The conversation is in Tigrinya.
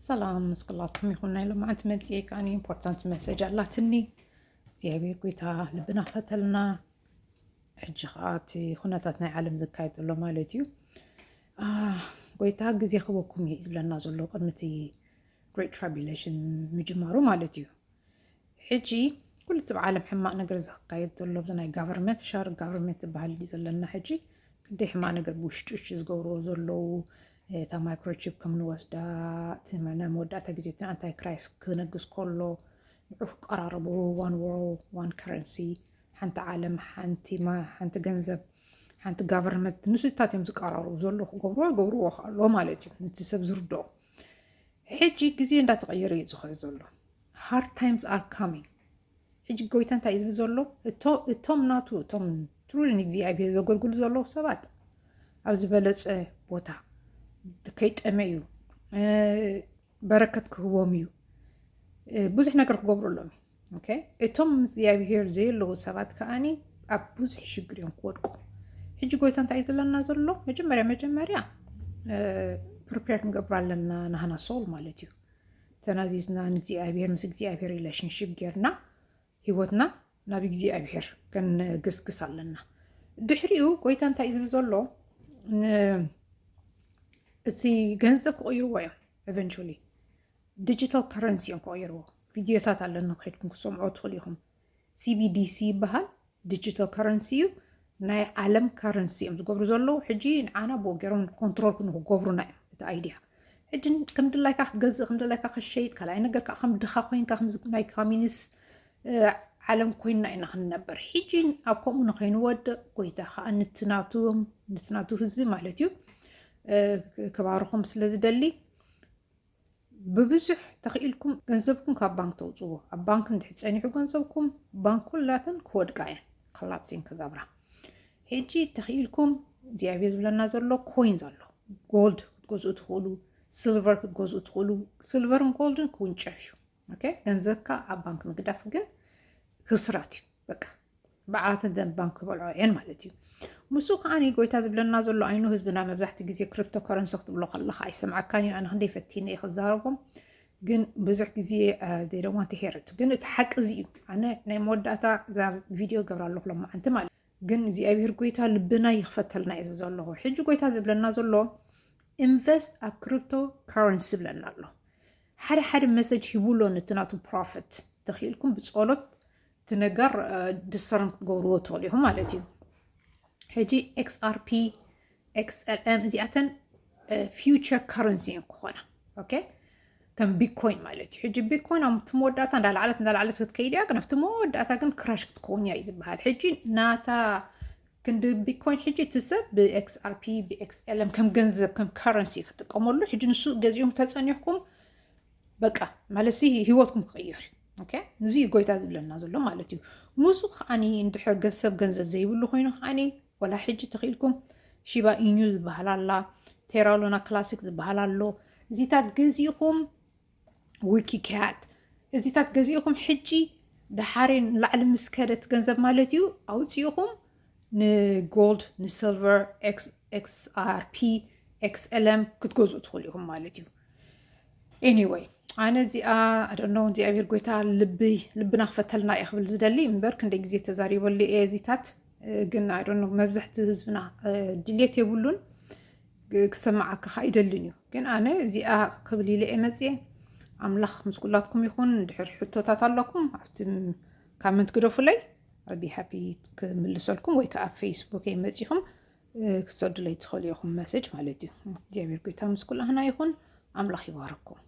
ሰላም ምስ ኩላትኩም ይኹን። ናይ ሎማዓንቲ መምፅኤ ከኣ ኢምፖርታንት መሰጅ ኣላትኒ። እግዚኣብሔር ጎይታ ልብና ክፈተልና። ሕጂ ከኣ እቲ ኩነታት ናይ ዓለም ዝካየድ ዘሎ ማለት እዩ። ጎይታ ግዜ ክበኩም እየ ዝብለና ዘሎ ቅድሚ እቲ ግሬት ትራቢሌሽን ምጅማሩ ማለት እዩ። ሕጂ ኩሉ እቲ ብዓለም ሕማቕ ነገር ዝካየድ ዘሎ ብዚ ናይ ጋቨርንመንት ሻር ጋቨርንመንት ዝበሃል እዩ ዘለና። ሕጂ ክንደይ ሕማቕ ነገር ብውሽጡ ውሽጢ ዝገብርዎ ዘለዉ፣ እታ ማይክሮቺፕ ከም ንወስዳ፣ እቲ ናይ መወዳእታ ግዜ እቲ ኣንታይ ክራይስት ክነግስ ከሎ ንዑ ክቀራረቡ፣ ዋን ወርልድ ዋን ከረንሲ፣ ሓንቲ ዓለም፣ ሓንቲ ማ- ሓንቲ ገንዘብ፣ ሓንቲ ጋቨርንመንት፣ ንሱታት እዮም ዝቀራረቡ ዘለዉ። ክገብርዎ ይገብርዎ ከ ኣለዎ ማለት እዩ፣ ነቲ ሰብ ዝርድኦ። ሕጂ ግዜ እንዳተቐየረ እዩ ዝኸ ዘሎ። Hard times are coming። ሕጂ ጎይታ እንታይ እዩ ዝብል ዘሎ? እቶ- እቶም ናቱ እቶም ትሩሊ ንእግዚኣብሔር ዘገልግሉ ዘለዉ ሰባት ኣብ ዝበለጸ ቦታ ከይጠመዩ፣ በረከት ክህቦም እዩ። ብዙሕ ነገር ክገብረሎም እዩ። እቶም ምስ እግዚኣብሔር ዘየለዉ ሰባት ከኣኒ ኣብ ብዙሕ ሽግር እዮም ክወድቁ። ሕጂ ጎይታ እንታይ እዩ ዝብለና ዘሎ? መጀመርያ መጀመርያ ፕሪፔር ክንገብር ኣለና፣ ናህና ሶል ማለት እዩ። ተናዚዝና ንእግዚኣብሔር፣ ምስ እግዚኣብሔር ሪሌሽንሽፕ ጌርና ህይወትና ናብ እግዚኣብሔር ከንግስግስ ኣለና። ድሕሪኡ ጎይታ እንታይ እዩ ዝብል ዘሎ? ን- እቲ ገንዘብ ክቕይርዎ እዮም። ኤቨንቹሊ ዲጂታል ከረንሲ እዮም ክቕይርዎ። ቪድዮታት ኣለና፣ ከይድኩም ክሰምዖ ትኽእሉ ኢኹም። ሲቢዲሲ ይበሃል። ዲጂታል ከረንሲ እዩ። ናይ ዓለም ከረንሲ እዮም ዝገብሩ ዘለዉ። ሕጂ ንዓና ብኡ ገይሮም ኮንትሮል ንክገብሩና እዮም እቲ ኣይድያ። ሕጂ ከም ድላይካ ክትገዝእ፣ ከም ድላይካ ክትሸይጥ፣ ካልኣይ ነገር ከዓ ከም ድኻ ኮይንካ ከምዚ ናይ ኮሚኒስት ዓለም ኮይንና ኢና ክንነብር። ሕጂ ኣብ ከምኡ ንኸይንወድቕ ጎይታ ከዓ ንትናቱ ንትናቱ ህዝቢ ማለት እዩ ክባርኾም ስለ ዝደሊ ብብዙሕ ተኽኢልኩም ገንዘብኩም ካብ ባንክ ተውፅዎ። ኣብ ባንክ እንድሕር ፀኒሑ ገንዘብኩም ባንክ ኩላተን ክወድቃ እየን፣ ኮላፕሲን ክገብራ። ሕጂ ተኽኢልኩም እግዚኣብሔር ዝብለና ዘሎ ኮይንስ ኣሎ፣ ጎልድ ክትገዝኡ ትኽእሉ፣ ስልቨር ክትገዝኡ ትኽእሉ። ስልቨርን ጎልድን ክውንጨፍ እዩ። ኦኬ፣ ገንዘብካ ኣብ ባንክ ምግዳፍ ግን ክስራት እዩ። በቃ በዓላተን ደን ባንክ ክበልዖ እየን ማለት እዩ። ምስኡ ከዓኒ ጎይታ ዝብለና ዘሎ ኣይኑ ህዝብና መብዛሕቲ ግዜ ክሪፕቶ ከረንሲ ክትብሎ ከለካ ኣይሰምዓካን እዩ። ኣነ ክንደይ ፈቲነ እየ ክዛረቦም ግን ብዙሕ ግዜ they don't want to hear it። ግን እቲ ሓቂ እዚ እዩ። ኣነ ናይ መወዳእታ እዛ ቪድዮ ገብራ ኣለኹ ሎማዓንቲ ማለት ግን እግዚኣብሔር ጎይታ ልብና ይኽፈተልና እየ ዝብል ዘለኹ። ሕጂ ጎይታ ዝብለና ዘሎ ኢንቨስት ኣብ ክሪፕቶ ካረንሲ ዝብለና ኣሎ። ሓደ ሓደ መሰጅ ሂቡሎ ነቲ ናቱ ፕሮፌት። ተኽኢልኩም ብጸሎት እቲ ነገር ድሰርን ክትገብርዎ ትኽእሉ ኢኹም ማለት እዩ። ሕጂ ኤክስኣርፒ፣ ኤክስኤልኤም እዚኣተን ፊውቸር ካረንሲ እየን ክኾና። ኦኬ፣ ከም ቢትኮይን ማለት እዩ። ሕጂ ቢትኮይን ኣብ እቲ መወዳእታ እንዳለዓለት እንዳለዓለት ክትከይድ እያ፣ ግን ኣብቲ መወዳእታ ግን ክራሽ ክትከውን እያ እዩ ዝበሃል። ሕጂ ናታ ክንዲ ቢትኮይን ሕጂ እቲ ሰብ ብኤክስኣርፒ ብኤክስኤልኤም ከም ገንዘብ ከም ካረንሲ ክጥቀመሉ። ሕጂ ንሱ ገዚኦም ተጸኒሕኩም በቃ ማለት ሲ ህይወትኩም ክቕይር እዩ። ኦኬ፣ እዚ እዩ ጎይታ ዝብለና ዘሎ ማለት እዩ። ሙሱ ከዓኒ እንድሕር ገሰብ ገንዘብ ዘይብሉ ኮይኑ ከዓኒ ወላ ሕጂ ተኽኢልኩም ሺባ ኢኑ ዝበሃል ኣላ፣ ቴራ ሉና ክላሲክ ዝበሃል ኣሎ። እዚታት ገዚእኹም ዊኪ ካት እዚታት ገዚእኹም ሕጂ ደሓሪ ንላዕሊ ምስ ከደት ገንዘብ ማለት እዩ ኣውፂእኹም ንጎልድ ንሲልቨር ኤክስኣርፒ ኤክስኤልኤም ክትገዝኡ ትኽእሉ ኢኹም ማለት እዩ። ኤኒወይ ኣነ እዚኣ ኣደኖ እግዚኣብሔር ጎይታ ልቢ ልብና ክፈተልና እየ ክብል ዝደሊ እምበር ክንደይ ግዜ ተዛሪበሉ እየ እዚታት ግን ኣደኖ መብዛሕቲ ህዝብና ድሌት የብሉን ክሰማዓካ ከዓ ይደልን እዩ። ግን ኣነ እዚኣ ክብል ኢለ እየ መፅየ። ኣምላኽ ምስ ኩላትኩም ይኹን። እንድሕር ሕቶታት ኣለኩም ኣብቲ ካመንት ግደፉለይ። I'll be happy ክምልሰልኩም ወይ ከዓ ኣብ ፌስቡክ መፂኹም ክትሰዱለይ ትኽእሉ ኢኹም መሰጅ ማለት እዩ። እግዚኣብሔር ጎይታ ምስ ኩላህና ይኹን። ኣምላኽ ይባርኩም።